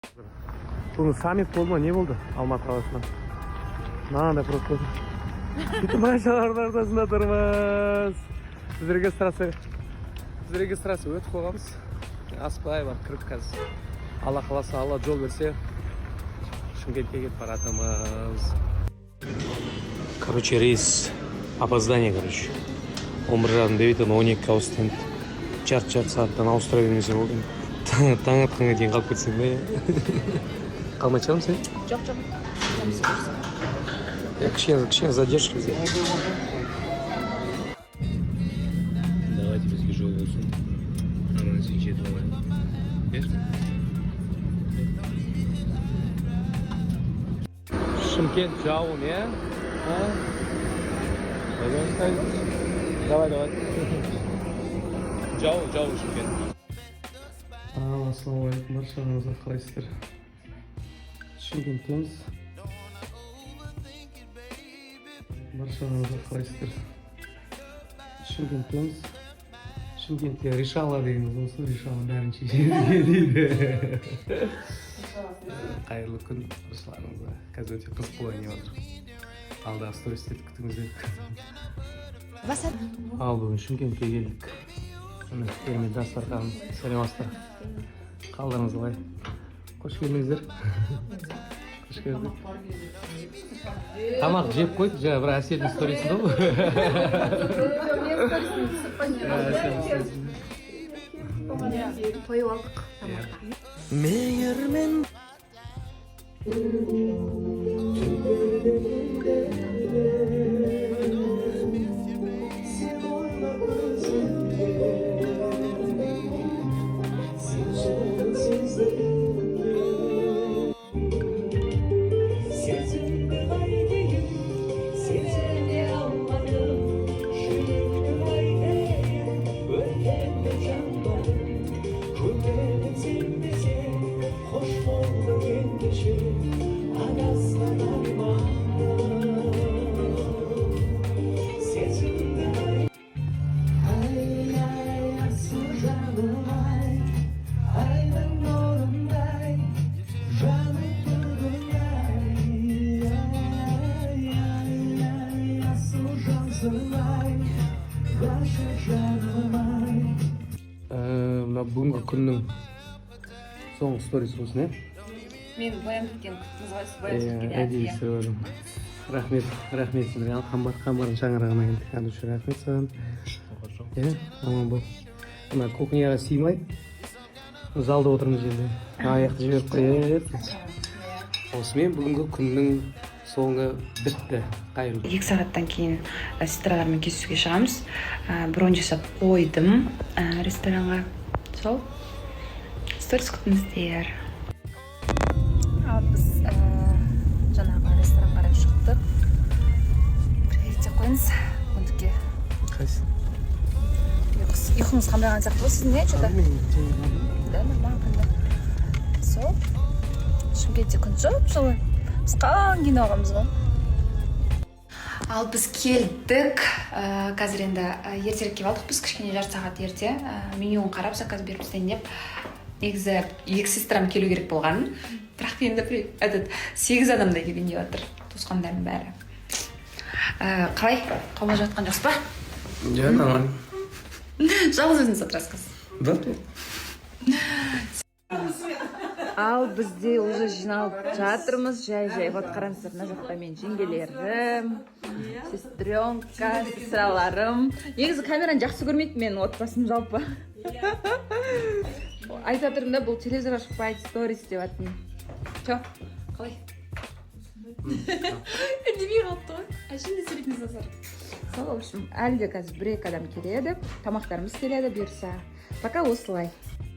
Бүгін саммит болды ма, не болды Алматы қаласында? Мынандай пробка. Сөйтіп машиналардың ортасында тұрмыз. Біз регистрация өтіп қойғанбыз. Асықпай барып кіріп, қазір, Алла қаласа, Алла жол берсе, Шымкентке кетіп бара жатырмыз. Короче, рейс опоздание, короче. 11:30 деп еді, 12-ге ауысты енді. Жарты сағаттан ауыстыра бермесе болды. Таң атқанға дейін қалып кетсең бе? Қалмайтын шығармыз, иә? Жоқ. Иә, кішкене задержка бізде. Давайте, бізге жол болсын. Аман есен жетіп алайық. Иә? Шымкент жауын, иә? А? Давай, давай. Жауын, жауын Шымкент. Ал, ассалаумағалейкум баршаңызға, қалайсыздар? Шымкенттеміз. Баршаңызға, қалайсыздар? Шымкенттеміз. Шымкентте решала дегеніміз осы, решала бәрін шешеді дейді. Қайырлы күн баршаларыңызға. Қазір өте қызық болайын деп жатыр. Алдағы стористерді күтіңіздер. Ал бүгін Шымкентке келдік. Міне, керемет дастархан. Сәлеметсіздер. Қалдарыңыз қалай? Қош келдіңіздер. Қош келдік. Тамақ жеп қойдық, жаңа бір Әселдің сторисінде ғой. Мен сторисін түсіп қойдым. Тойып алдық тамаққа. Мейірмен. Сезімді қайтейін, сезіне алмадым. Жүректі қайтейін, өртеніп жанбадым. Көңілім сенбесе, қош болдың ендеше, адасқан арманым. Сезімді ай, ай, асыл жаным ай, айдың нұрындай жанып тұрдың ай, ай, ай, ай, асыл жансың ай, ғашық жаным ай. Мына бүгінгі күннің соңғы сторис болсын, иә? Мен боянып кеткен күттіңіз ғой, сіз боянып Иә, кеткен. Әдейі түсіріп алдым. Рахмет, рахмет сендерге. Ал Қамбар, Қамбардың шаңырағына келдік. От души рахмет саған. Иә, аман бол. Мына кухняға сыймай залда отырмыз енді. Аяқты жіберіп қояйық. Осымен бүгінгі күннің соңы бітті. Қайырлы. 2 сағаттан кейін сестралармен кездесуге шығамыз. Бронь жасап қойдым ресторанға. Сол сторис күтіңіздер. Ал біз жаңағы ресторанға қарай шықтық. Привет деп қойыңыз Күндікке. Қайсы? Ұйқыңыз қанбаған сияқты ғой сіздің, иә, че то? Да, нормально қанды. Сол Шымкентте күн жып жылы, біз қалың киініп алғанбыз ғой. Ал біз келдік. Қазір енді ертерек келіп алдық біз, кішкене жарты сағат ерте, менюін қарап, заказ беріп тастайын деп. Негізі екі сестрам келу керек болған, бірақ енді этот сегіз адамдай келейін деп жатыр, туысқандарым бәрі. Қалай, қобалжып жатқан жоқсыз ба? Иә, нормально. Жалғыз өзіңіз отырасыз? Да. Ал бізде уже жиналып жатырмыз жай жай. Вот, қараңыздар, мына жақта менің жеңгелерім, сестренка, сестраларым. Негізі камераны жақсы көрмейді менің отбасым жалпы. Айтып жатырмын да, бұл телевизорға шықпайды, сторис деп жатырмын. Че, қалай? Үндемей қалыпты ғой, әшейін де сөйлейтін Назар. Сол, в общем, әлі де қазір бір екі адам келеді, тамақтарымыз келеді бұйырса. Пока осылай.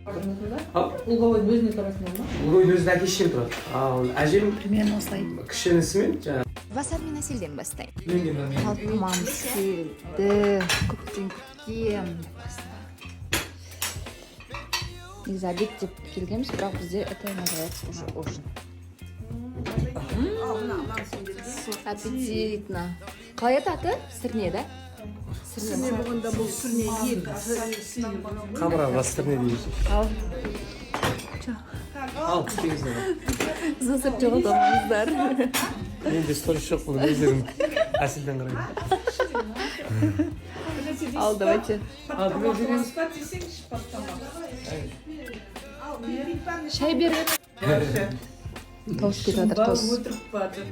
Луговойдың өзіне тұрасыңдар ма? Луговойдың өзінде әке шешем тұрады, ал әжем Примерно осылай. Кіші інісімен жаңағы. Васар мен Әселден бастаймын. Үйленген. Ал тамағымыз келді, көптен күткен. Негізі обед деп келгенбіз, бірақ бізде это называется уже ужин. Аппетитно. Қалай еді аты? Сірне, да? Сірне болғанда, бұл сірне ет. Қамыра бастырне дейміз. Ал. Ал, теңіздер. Звондап жоғалтамаңыздар. Менде сторис жоқ, бұны өздерің Әселден қарайды. Ал, давайте. Ал, мен беремін. Шай беріп. Тост кетіп жатыр, тост. Өтірік па деп.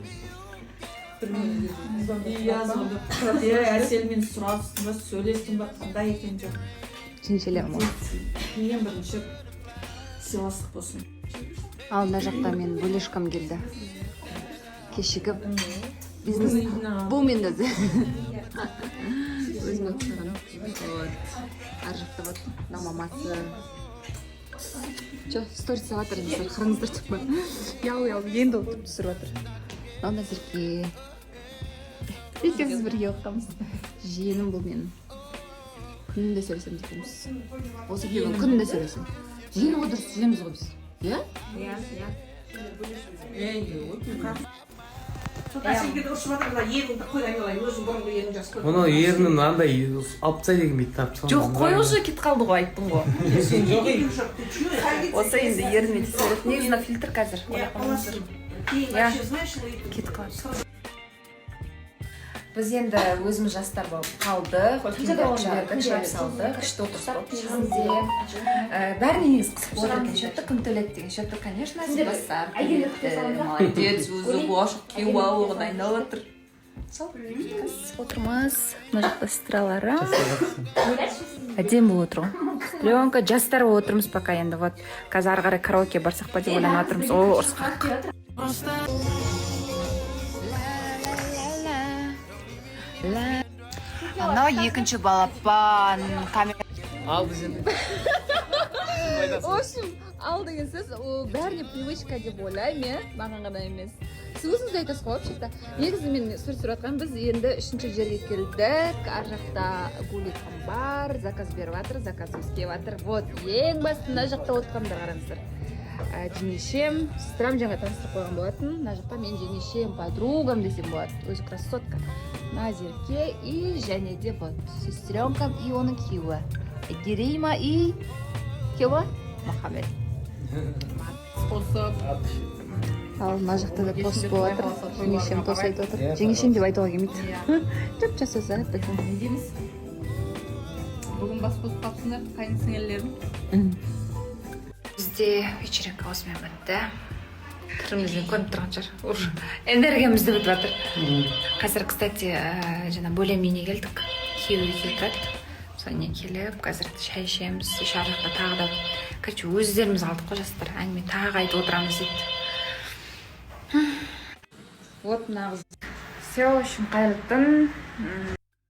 Иә, звондап тұрады. Иә, Әселмен сұрастың ба, сөйлестің ба, қандай екен деп. Жеңешелерім ғой. Ең бірінші сыйластық болсын. Ал мына жақта менің бөлешкам келді. Кешігіп, бизнес бұл мен өзі. Өзіме ұқсаған. Вот. Ар жақта вот мына мамасы. Че, сторис салып жатыр, қараңыздар деп па. Ұялып ұялып енді отырып түсіріп жатыр. Мынау Назерке. Екеуміз бірге оқығанбыз. Жиенім бұл менің. Күнде сөйлесеміз екеуміз. Осы күйеуім күнде сөйлесемін. Жиен ғой, дұрыс, жиенбіз ғой біз. Иә? Иә. Әселге де ұрысып жатыр, мына ерінді қой, айналайын, өзің бұрынғы ерің жас қой. Мұны ерінін андай алып тастай деген, бүйтіп тартып. Жоқ қой, уже кетіп қалды ғой, айттың ғой. Сен жоқ ей. Жоқ, ты чё? Осы енді ерніме тисе. Негізі мына фильтр қазір. Ойлап қалмаңыздар. Кейін Иә. вообще, знаешь, Кетіп қалады. Біз енді өзіміз жастар болып қалдық, үлкендерді жібердік, шай салдық, күшті отырыс болды негізінде. Бәріне негізі қызық болып екен. Счетты кім төледі деген. Счетты, конечно, Басар төледі. Молодец, өзі болашақ күйеу алуға дайындалып жатыр. Сол, қазір отырмыз. Мына жақта сестраларым әдемі болып отыр ғой, пленка. Жастар болып отырмыз пока енді. Вот қазір ары қарай караоке барсақ па деп ойланып жатырмыз. О, ұрысқақ. Анау екінші балапан камера. Ал, біз енді. В общем, ал деген сөз ол бәріне привычка деп ойлаймын, иә, маған ғана емес. Сіз өзіңіз де айтасыз ғой. Вообще то негізі мен сөз сұрап жатқаным, біз енді үшінші жерге келдік. Ар жақта Гули бар, заказ беріп жатыр, заказымыз келіп жатыр. Вот ең басты мына жақта отырғандар, қараңыздар. Жеңешем, сестрам жаңа таныстырып қойған болатын. Мына жақта менің жеңешем, подругам десем болады, өзі красотка Назерке, и және де вот сестренкам и оның күйеуі Герейма и күйеуі Мұхаммед. Қосып. Ал мына жақта да тост болып жатыр, жеңешем тост айтып отыр. Жеңешем деп айтуға келмейді, жап жас өзі, әп. Не дейміз? Бүгін бас қосып қалыпсыңдар, қайын сіңілілерім. Бізде вечеринка осымен бітті. Түрімізден көрініп тұрған шығар, уже энергиямыз да бітіп жатыр қазір. Кстати, жаңа бөлем үйіне келдік, күйеуі келіп тұрады. Содан келіп, қазір шай ішеміз. Еще ар жақта тағы да, короче, өздеріміз қалдық қой, жастар, әңгіме тағы айтып отырамыз дейді. Вот мына қыз. Все, в общем, қайырлы түн.